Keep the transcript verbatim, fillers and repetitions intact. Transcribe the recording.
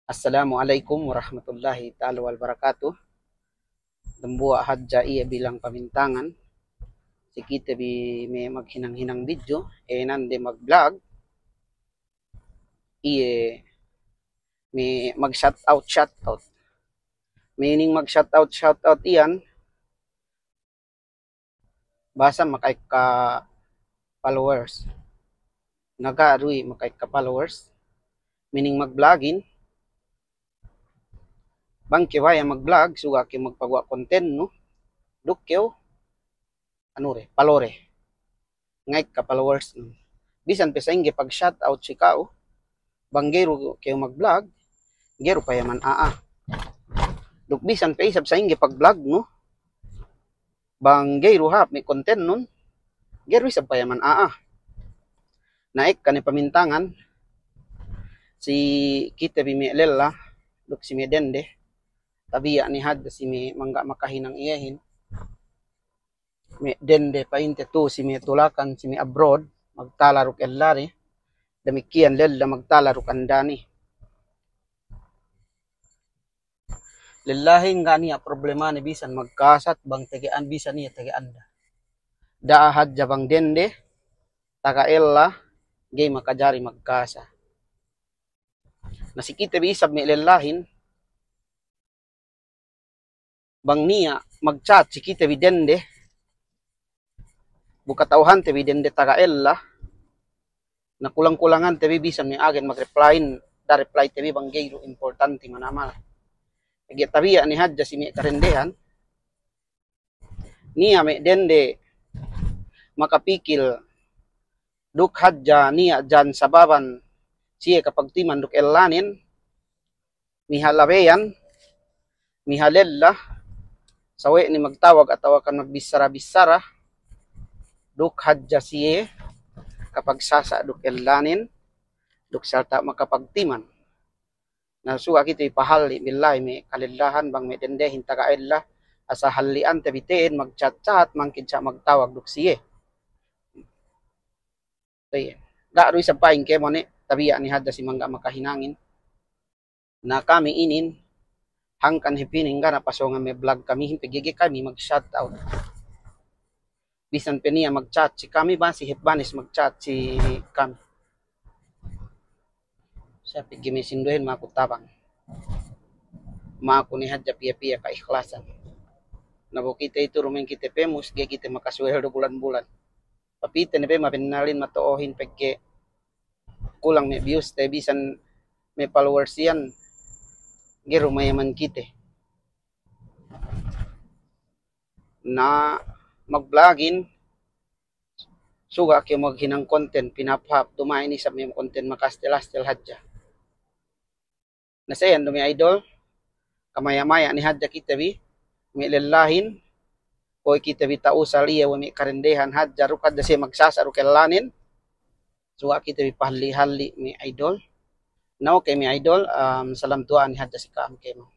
Assalamu alaikum warahmatullahi ta'ala wabarakatuh. Dambuwa' hadja iye bilang pamintangan si kite bi me' maghinang-hinang video, eh, nande mag-vlog, iye me' mag-shout out, shout out. Meaning mag-shout out, shout out iyan, bahasa maka'ekka followers. Na ga' du i' maka'ekka followers, meaning mag-vlogin. Bang kew baya' mag-vlog, suga' kew magpaguwa' kontennu, duk kew, anu re, palore. Nga'ekka followersnun. Bisan pe sa'ingge pag-shout out si ka'u, bang ga'i du kew mag-vlog, ga'i du payaman a'a. Duk bisan pe isab sa'ingge pag-vlognu, bang ga'i du hāp me' kontennun, ga'i du isab payaman a'a. Na ekka ne pamintangan si kite bi me' lella duk si me' dende, tabiya' ne hadja si me' mangga' makahinang iyehin. Me' dende pa'inte tu si me' tulakan, si me' abroad, magtala duk ellane, damikkiyan lella magtala duk andane. Lellahin ga' niya' problemane bisan magkasat bang tege'an, bisan iye tege'an da. Da'a hadja bang dende, taga ella, ga'i makajari magkasa. Na si kite bi isab me' lellahin, bang niya' mag-chat si kite bi dende, bu kata'uhante bi dende taga ella, na kulang-kulangante bi bisan me' agen mag-replyin, da replyte bi bang ga'i du importanti mana-mana. Pegge' tabiya' ne hadja si me' kadendehan, niya' me' dende makapikil duk hadja niya' jan sababan siye kapagtiman duk ellanen, miha labeyan, miha lella, sawe'ne magtawag atawa kan magbissara-bissara, duk hadja siye kapagsasa' duk ellanen, duk salta' makapagtiman. Na suga' kite bi pahalli' billahi me' kalellahan bang me' dendehin taga ella, asal halli'ante bi te'ed mag-chat-chat, mangkin sa' magtawag duk siye. Tayyib. Ga' du isab pa'in kēmon ne, tabiya' ne hadja si mangga' makahinangin. Na kami inin, hangkan hep inin ga' ne pasōngan me' vlog kamihin pegge' ga'i kami mag-shout out. Bisan pe niya' mag-chat si kami, bang si hep banes mag-chat si kami. Sa' pegge' me' sinduwehin maku tabang. Maku ne hadja piye-piye ka'ikhlasan. Na bu kite itu duma'in kite famous, ga'i kite makasuweldo bulan-bulan. Papite ne pe mabennalin mato'ohin pegge' kulang me' views te bisan me' followers iyan, ga'i du mayaman kite. Na mag-vlogin, suga' kew maghinang konten, pinahāp-hāp, duma'in isab me' konten makastel-astel hadja. Na sa' iyan du me' idol, kamaya-maya ne hadja kite bi, me' lellahin, kuwe' kite bi ta'usal iye we' me' kadendehan hadja, duk hadja siye magsasa' duk ellanen, suga' kite bi pahalli'-halli' me' idol. Na oke me' idol, um, salam duwa'a ne hadja si ka'am kēmon.